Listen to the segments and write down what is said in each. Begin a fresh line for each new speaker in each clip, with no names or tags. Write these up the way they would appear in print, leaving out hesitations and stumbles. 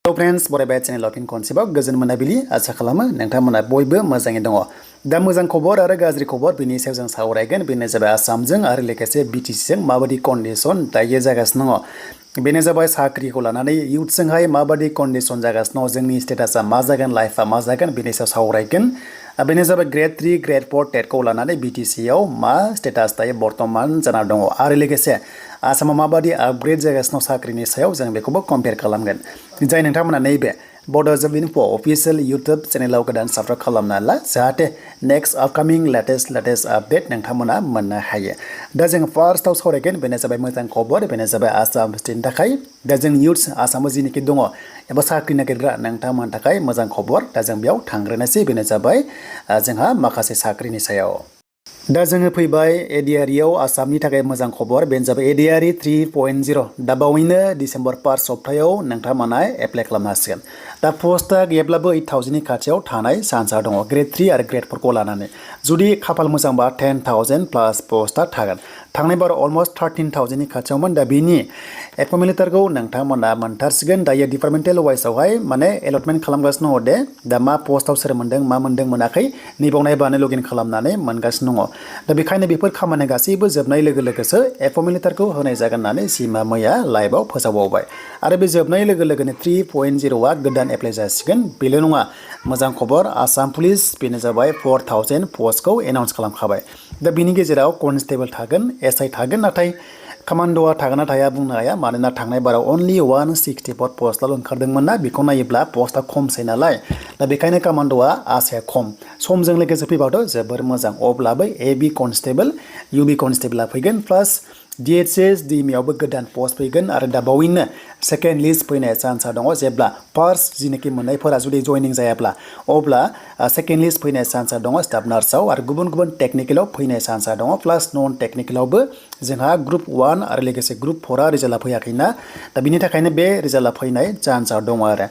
Hello friends, बरायबाय चेनेलाव फिन खनसेबाव गोजोन मोनाबिलि आसा खालामो नोंथांमोना बयबो मोजाङै दङ। दा मोजां खबर आरो गाज्रि खबर बेनि सायाव जों सावरायगोन। बेनो जाबाय आसामजों आरो लोगोसे BTCजों माबायदि कन्डिसन दायो जागासिनो दङ। बेनो जाबाय साख्रिखौ लानानै इयुथजोंहाय माबायदि कन्डिसन जागासिनो दङ, जोंनि स्टेटासा मा जागोन, लाइफआ मा जागोन बेनि सायाव सावरायगोन। बेनो जाबाय Gr-3, Gr-4 टेटखौ लानानै BTCआव मा स्टेटास दायो बर्तमान जाना दङ आरो लोगोसे आसामाव माबायदि आपग्रेड जागासिनो दं साख्रिनि सायाव जों बेखौबो कम्पेयार खालामगोन। जाय नोंथांमोना नैबे बड'लेण्ड इनफो अफिसियेल इउटुब चेनेलाव गोदान साबस्क्राइब खालामना ला, जाहाथे नेक्स्ट आपकामिं लेटेस्ट आपडेट नोंथांमोना मोननो हायो। दा जों फार्स्टआव सावरायगोन बेनो जाबाय मोजां खबर, बेनो जाबाय आसाम स्टेटनि थाखाय। दा जों इयुथ्स आसामाव जिनिखि दङ एबा साख्रि नागिरग्रा नोंथांमोननि थाखाय मोजां खबर। दा जों बेयाव थांग्रोनोसै। बेनो जाबाय जोंहा माखासे साख्रिनि सायाव। दा जोङो फैबाय एडिआरियाव आसामनि थाखाय मोजां खबर। बेनो जाबाय एडिआरि 3.0 दा बावैनो डिसेम्बर 1 सप्तायाव नोंथांमोना एप्लाइ खालामनो हासिगोन। दा पस्टआ गैयाब्लाबो 8,000नि खाथियाव थानाय चान्सआ दङ Gr-3 आरो Gr-4खौ लानानै। जुदि खाफाल मोजांबा 10,000 प्लास पस्टआ थागोन। थांनाय बार अलमस्ट 13,000नि खाथियावमोन। दा बिनि एपइन्टमेन्ट लेटारखौ नोंथांमोना मोनथारसिगोन। दायो डिपार्टमेन्टेल वाइसआवहाय माने एलटमेन्ट खालामगासिनो दङ दे। दा मा पस्टआव सोर मोनदों, मा मोनदों मोनाखै नैबाव नायबानो लगइन खालामनानै मोनगासिनो दङ। दा बेखायनो बेफोर खामानि गासैबो जोबनाय लोगो लोगोसो एपइन्टमेन्ट लेटारखौ होनाय जागोन होननानै सिमा मैया लाइभआव फोसावबावबाय। आरो बे जोबनाय लोगो लोगोनो 3.0आ गोदान एप्लाइ जासिगोन। बेल' नङा, मोजां खबर आसाम पुलिस बेनो जाबाय 4,000 पस्टखौ एनाउन्स खालामखाबाय। दा बिनि गेजेराव कनस्टेबल थागोन, SI थागोन, नाथाय कामान्ड'आ थागोन ना थाया बुंनो हाया। मानोना थांनाय बाराव अनलि 164 पस्टल' ओंखारदोंमोन ना, बेखौ नायोब्ला पस्टआ खमसै नालाय। दा बेखायनो कामान्ड'आ आसाया खम। समजों लोगोसे फैबाथ' जोबोर मोजां। अब्लाबो AB कनस्टेबल, UB कनस्टेबला फैगोन, प्लास DHS DMAयावबो गोदान पस्ट फैगोन। आरो दा बावैनो सेकेन्ड लिस्ट फैनाय चान्सआ दङ। जेब्ला फार्स्ट जिनोखि मोननायफोरा जुदि जइनिं जायाब्ला अब्ला सेकेन्ड लिस्ट फैनाय चान्सआ दङ स्टाफ नार्सआव। आरो गुबुन गुबुन टेकनिकेलाव फैनाय चान्सआ दङ। प्लास नन टेकनिकेलावबो जोंहा ग्रुप 1 आरो लोगोसे ग्रुप 4आ रिजाल्टआ फैयाखैना। दा बिनि थाखायनो बे रिजाल्टआ फैनाय चान्सआ दङ आरो।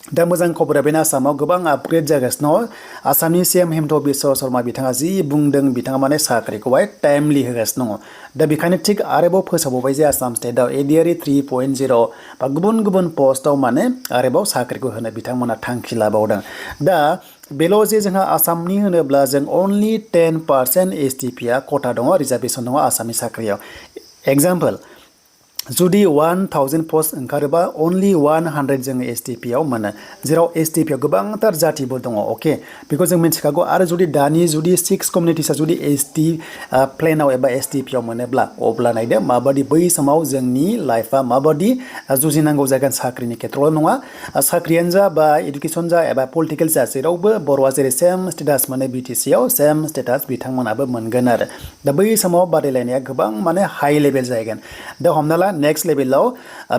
दा मोजां खबरा बेनो आसामाव गोबां आपग्रेड जागासिनो दङ। आसामनि CM हिमन्त बिश्व शर्मा बिथाङा जि बुंदों, बिथाङा माने साख्रिखौहाय टाइमलि होगासिनो दङ। दा बेखायनो थिग आरोबाव फोसावबावबाय जे आसाम स्टेटआव एडिआरि 3.0 बा गुबुन गुबुन पस्टआव माने आरोबाव साख्रिखौ होनो बिथांमोना थांखि लाबावदों। दा बेल' जे जोंहा आसामनि होनोब्ला जों अनलि 10% STPआ खथा दङ, रिजार्भेसन दङ आसामनि साख्रियाव। एग्जाम्पल, जुदि 1,000 पस्ट ओंखारोबा अनलि 100 जोङो STPआव मोनो, जेराव STPआव गोबांथार जातिफोर दङ। अके, बेखौ जों मिथिखागौ। आरो जुदि दानि जुदि 6 कमिउनिटिसआ जुदि ST प्लेनाव एबा STPआव मोनोब्ला अब्ला नायदो माबादि बै समाव जोंनि लाइफआ माबादि जुजिनांगौ जागोन। साख्रिनि खेथ्रआवल' नङा, साख्रियानो जा बा इडुकेसन जा एबा पलिटिकेल जा, जेरावबो बर'आ जेरै सेम स्टेटास मोनो BTCआव सेम स्टेटास बिथांमोनाबो मोनगोन आरो। दा बै समाव बादायलायनाया गोबां माने हाइ लेभेल जाहैगोन। दा हमना ला नेक्स्ट लेभेलाव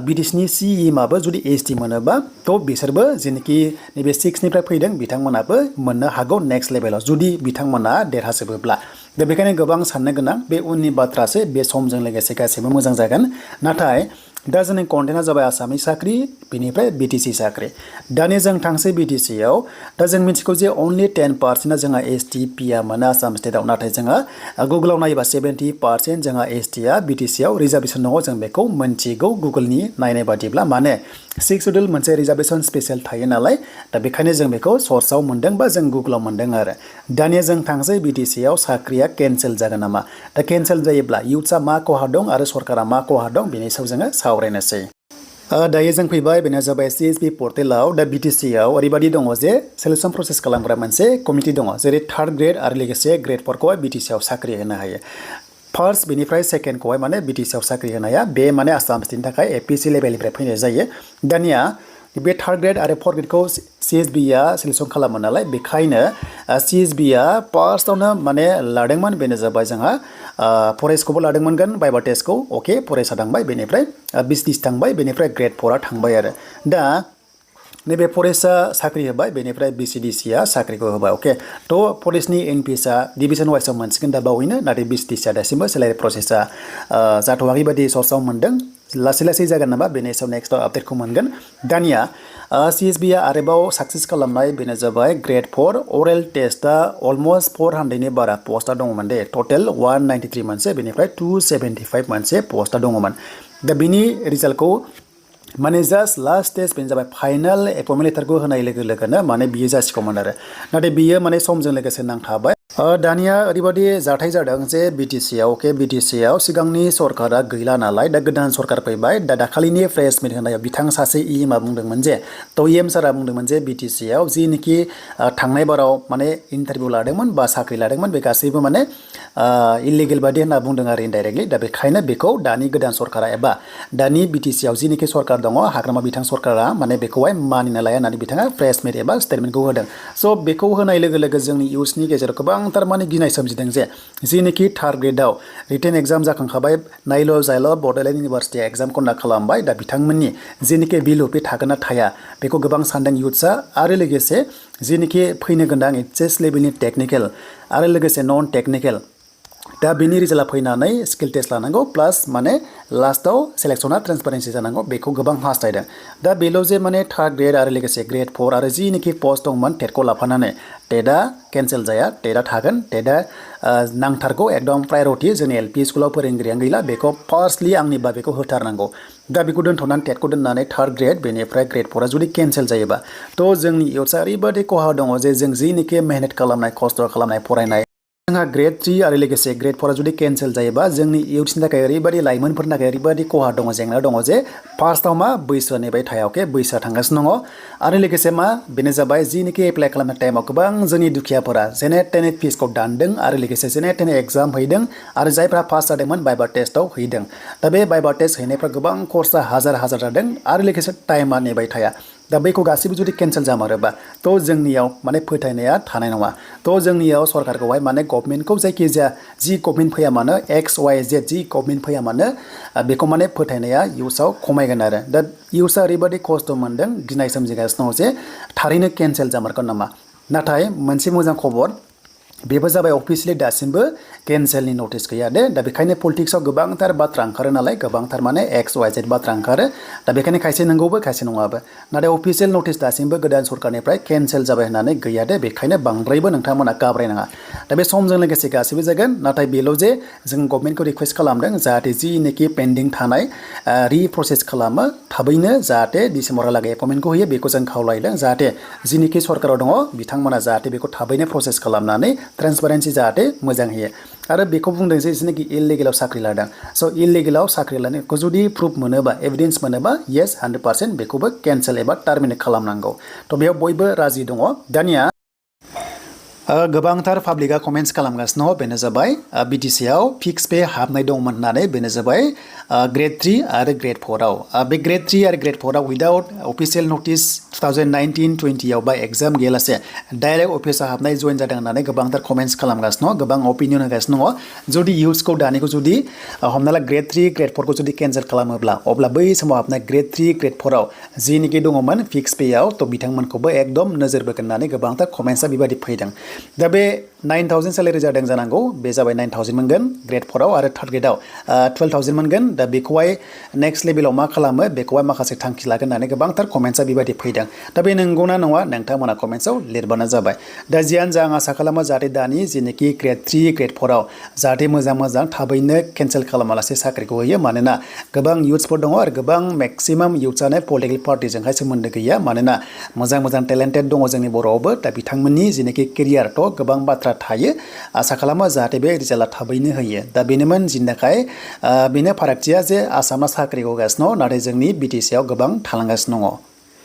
BTCनि CEMआबो जुदि ST मोनोबा थ' बिसोरबो जेनोखि नैबे 6निफ्राय फैदों बिथांमोनाबो मोननो हागौ नेक्स्ट लेभेलाव, जुदि बिथांमोना देरहाजोबोब्ला। दा बेखायनो गोबां साननो गोनां, बे उननि बाथ्रासो। बे समजों लोगोसे गासैबो मोजां जागोन। नाथाय दा जोंनि कन्टेन्टआ जाबाय आसामनि साख्रि, बेनिफ्राय BTC साख्रि। दानिया जों थांसै BTCआव। दा जों मिथिगौ जे अनलि 10%आ जोंहा STPआ मोनो आसाम स्टेटआव। नाथाय जोंहा गुगोलाव नायोबा 70% जोंहा STआ BTCआव रिजार्भेसन दङ। जों बेखौ मोनथिगौ गुगोलनि नायनाय बादिब्ला। माने 6 शेड्युल मोनसे रिजार्भेसन स्पेसियेल थायो नालाय। दा बेखायनो जों बेखौ सर्सआव मोनदों बा जों गुगोलाव मोनदों आरो। दानिया जों थांसै BTCआव साख्रिया केन्सेल जागोन नामा। दा केन्सेल जायोब्ला इयुथ्सआ मा खहा दं आरो सरकारा मा खहा दं बेनि सायाव जोङो सावरायनोसै। दायो जों फैबाय, बेनो जाबाय CSP पर्टेलाव। दा BTCआव ओरैबायदि दङ जे सेलेक्सन प्रसेस खालामग्रा मोनसे कमिटि दङ, जेरै 3rd ग्रेड आरो लोगोसे Gr-4खौहाय BTCआव साख्रि होनो हायो। फार्स्ट बेनिफ्राय सेकेन्डखौहाय माने BTCआव साख्रि होनाया बे माने आसाम स्टेटनि थाखाय APC लेभेलनिफ्राय फैनाय जायो। दानिया बे 3rd ग्रेड आरो 4th ग्रेडखौ CSBआ सेलेक्सन खालामो नालाय, बेखायनो CSBआ फार्स्टआवनो माने लादोंमोन। बेनो जाबाय जोंहा फरेस्टखौबो लादोंमोन बाइबा टेस्टखौ। अके, फरेस्टआ थांबाय, बेनिफ्राय BTC थांबाय, बेनिफ्राय Gr-4आ थांबाय आरो। दा नैबे फरेस्टआ साख्रि होबाय, बेनिफ्राय BCDCआ साख्रिखौ होबाय। अके, थ' फरेस्टनि NPSआ डिभिजन वाइसआव मोनसिगोन दा बावैनो। नाथाय BCDCआ दासिमबो सेलेक्ट प्रसेसा जाथ'वाखै बायदि सर्सआव मोनदों। लासै लासै जागोन नामा बेनि सायाव नेक्स्टआव आपडेटखौ मोनगोन। दानिया CSBआ आरोबाव साक्सेस खालामनाय, बेनो जाबाय Gr-4 अरेल टेस्टआ अलमस्ट 400नि बारा पस्टआ दङमोन दे। टटेल 193 मोनसे, बेनिफ्राय 275 मोनसे पस्टआ दङमोन। दा बिनि रिजाल्टखौ माने जास्ट लास्ट स्टेज बेनो जाबाय फाइनाल एपइन्टमेन्ट लेटारखौ होनाय लोगो लोगोनो माने बियो जासिगौमोन आरो नाथाय बियो माने समजों लोगोसे नांथाबाय दानिया ओरैबायदि जाथाय जादों जे बिटिसिआव बिटिसिआव सिगांनि सरकारा गैला नालाय दा गोदान सरकार फैबाय दा दाखालिनि प्रेस मिट होनायाव बिथां सासे इएमआ बुंदोंमोन जे इएम सारा बुंदोंमोन जे बिटिसिआव जिनिखि थांनाय बाराव माने इन्टारभिउ लादोंमोन बा साख्रि लादोंमोन बे गासैबो माने इलिगेल बादि होनना बुंदों आरो इनडाइरेक्टलि दा बेखायनो बेखौ दानि गोदान सरकारा एबा दानि बिटिसिआव जिनिखि सरकार दङ हाग्रामा बिथां सरकारा माने बेखौहाय मानिना लाया होननानै बिथाङा प्रेस मिट एबा स्टेटमेन्टखौ होदों स' बेखौ होनाय लोगो लोगो जोंनि इउथनि गेजेराव गोबांथार माने गिनाय सोमजिदों जे जिनिखि थार्ड ग्रेडआव रिटेन एग्जाम जाखांखाबाय नायल' जायल' बड'लेण्ड इउनिभारसिटि एग्जाम कन्डाक्ट खालामबाय दा बिथांमोननि जिनिखि बिलु बे थागोन ना थाया बेखौ गोबां सानदों इउथ्सआ आरो लोगोसे जिनिखि फैनो गोनां एचएस लेभेलनि टेकनिकेल आरो लोगोसे नन टेकनिकेल दा बिनि रिजाल्टआ फैनानै स्किल टेस्ट लानांगौ प्लास माने लास्टआव सेलेक्सना ट्रेन्सपारेन्सि जानांगौ बेखौ गोबां हास्थायदों दा बेल' जे माने थार्ड ग्रेड आरो लोगोसे ग्रेड 4 आरो जिनिखि पस्ट दंमोन टेटखौ लाफानानै टेटआ केन्सेल जाया टेटआ थागोन टेटआ नांथारगौ एकदम प्रायरिटि जोंनि एलपि स्कुलाव फोरोंगिरियानो गैला बेखौ फार्स्टलि आंनिबा बेखौ होथारनांगौ दा बेखौ दोनथ'नानै टेटखौ दोननानै थार्ड ग्रेड बेनिफ्राय ग्रेड 4आ जुदि केन्सेल जायोबा थ' जोंनि इउथ्सआ ओरैबायदि खहा दङ जे जों जिनिखि मेहनत खालामनाय खस्थ' खालामनाय फरायनाय जोंहा ग्रेड 3 आरो लोगोसे ग्रेड 4आ जुदि केन्सेल जायोबा जोंनि इउथ्सनि थाखाय ओरैबायदि लाइमोनफोरनि थाखाय ओरैबायदि खहा दङ जेंना दङ जे फार्स्टआव मा बैसोआ नेबाय थाया बैसोआ थांगासिनो दङ आरो लोगोसे मा बेनो जाबाय जिनिखि एप्लाइ खालामनाय टाइमाव गोबां जोंनि दुखियाफोरा जेने तेने फिसखौ दानदों आरो लोगोसे जेने तेने एग्जाम हैदों आरो जायफ्रा पास जादोंमोन बाइबा टेस्टआव हैदों दा बे बाइबा टेस्ट हैनायफ्रा गोबां खरसा हाजार जादों आरो लोगोसे टाइमा नेबाय थाया दा बैखौ गासैबो जुदि केन्सेल जामारोबा थ' जोंनियाव माने फोथायनाया थानाय नङा थ' जोंनियाव सरकारखौहाय माने गभर्नमेन्टखौ जायखिजाया जि गभर्नमेन्ट फैया मानो एक्स वाइ जेड जि गभर्नमेन्ट फैया मानो बेखौ माने फोथायनाया इउथ्सआव खमायगोन आरो दा इउथ्सआ ओरैबायदि खस्थ' मोन्दों गिनाय सोमजिगासिनो दङ जे थारैनो केन्सेल जामारगोन नामा नाथाय मोनसे मोजां खबर बेबो जाबाय अफिसियेलि दासिमबो केन्सेलनि नटिस गैया दे दा बेखायनो पलिटिक्सआव गोबांथार बाथ्रा ओंखारो नालाय गोबांथार माने एक्स वाइ जेड बाथ्रा ओंखारो दा बेखायनो खायसे नंगौबो खायसे नङाबो नाथाय अफिसियेल नटिस दासिमबो गोदान सरकारनिफ्राय केन्सेल जाबाय होननानै गैया दे बेखायनो बांद्रायबो नोंथांमोना गाब्रायनाङा दा बे समजों लोगोसे गासैबो जागोन नाथाय बेल' जे जों गभर्नमेन्टखौ रिकुवेस्ट खालामदों जाहाथे जिनिखि पेन्डिं थानाय रिप्रसेस खालामो थाबैनो जाहाथे डिसेम्बरहालागै एपइन्टमेन्टखौ होयो बेखौ जों खावलायदों जाहाथे जिनिखि सरकाराव दङ बिथांमोना जाहाथे बेखौ थाबैनो प्रसेस खालामनानै ट्रेन्सपारेन्सि जाहाथे मोजां होयो आरो बेखौ बुंदों जे जिनिखि इलिगेलाव साख्रि लादों स' इलिगेलाव साख्रि लानायखौ जुदि प्रुफ मोनोबा एभिडेन्स मोनोबा येस 100% बेखौबो केन्सेल एबा टार्मिनेट खालामनांगौ थ' बेयाव बयबो राजि दङ दानिया गोबांथार पाब्लिकआ कमेन्ट्स खालामगासिनो दङ बेनो जाबाय बिटिसिआव फिक्स पे हाबनाय दंमोन होननानै बेनो जाबाय ग्रेड 3 आरो ग्रेड 4आव बे ग्रेड 3 आरो ग्रेड 4आव उइदाउट अफिसियेल नटिस 2019-20 आव बा एग्जाम गैयालासे डाइरेक्ट अफिसाव हाबनाय जइन जादों होननानै गोबांथार कमेन्ट्स खालामगासिनो दङ गोबां अपिनियन होगासिनो दङ जुदि इउथ्सखौ दानिखौ जुदि हमना ला ग्रेड 3 ग्रेड 4खौ जुदि केन्सेल खालामोब्ला अब्ला बै समाव हाबनाय ग्रेड 3 ग्रेड 4आव जिनिखि दङमोन फिक्स पेआव थ' बिथांमोनखौबो एकदम नोजोर बोगोन होननानै गोबांथार कमेन्ट्सआ बेबायदि फैदों दा बे 9,000 सेलेरि जादों जानांगौ बे जाबाय 9,000 मोनगोन ग्रेड 4आव आरो थार्ड ग्रेडआव 12,000 मोनगोन दा बेखौहाय नेक्स्ट लेभेलाव मा खालामो बेखौहाय माखासे थांखि लागोन होननानै गोबांथार कमेन्ट्सआ बेबायदि फैदों दा बे नंगौना नङा नोंथांमोना कमेन्ट्सआव लिरबानो जाबाय दा जियानो जा आं आसा खालामो जाहाथे दानि जेनोखि ग्रेड 3 ग्रेड 4आव जाहाथे मोजां थाबैनो केन्सेल खालामालासे साख्रिखौ होयो मानोना गोबां इउथ्सफोर दङ आरो गोबां मेक्सिमाम इउथ्सआनो पलिटिकेल पार्टिजोंहाय सोमोन्दो गैया मानोना मोजां टेलेन्टेड दङ जोंनि बर'आवबो दा बिथांमोननि जेनोखि केरियारथ' गोबां बाथ्रा थायो आसा खालामो जाहाथे बे रिजाल्टआ थाबैनो होयो दा बेनोमोन जिनि थाखाय बेनो फारागथिया जे आसामा साख्रिखौ होगासिनो दङ नाथाय जोंनि बिटिसिआव गोबां थालांगासिनो दङ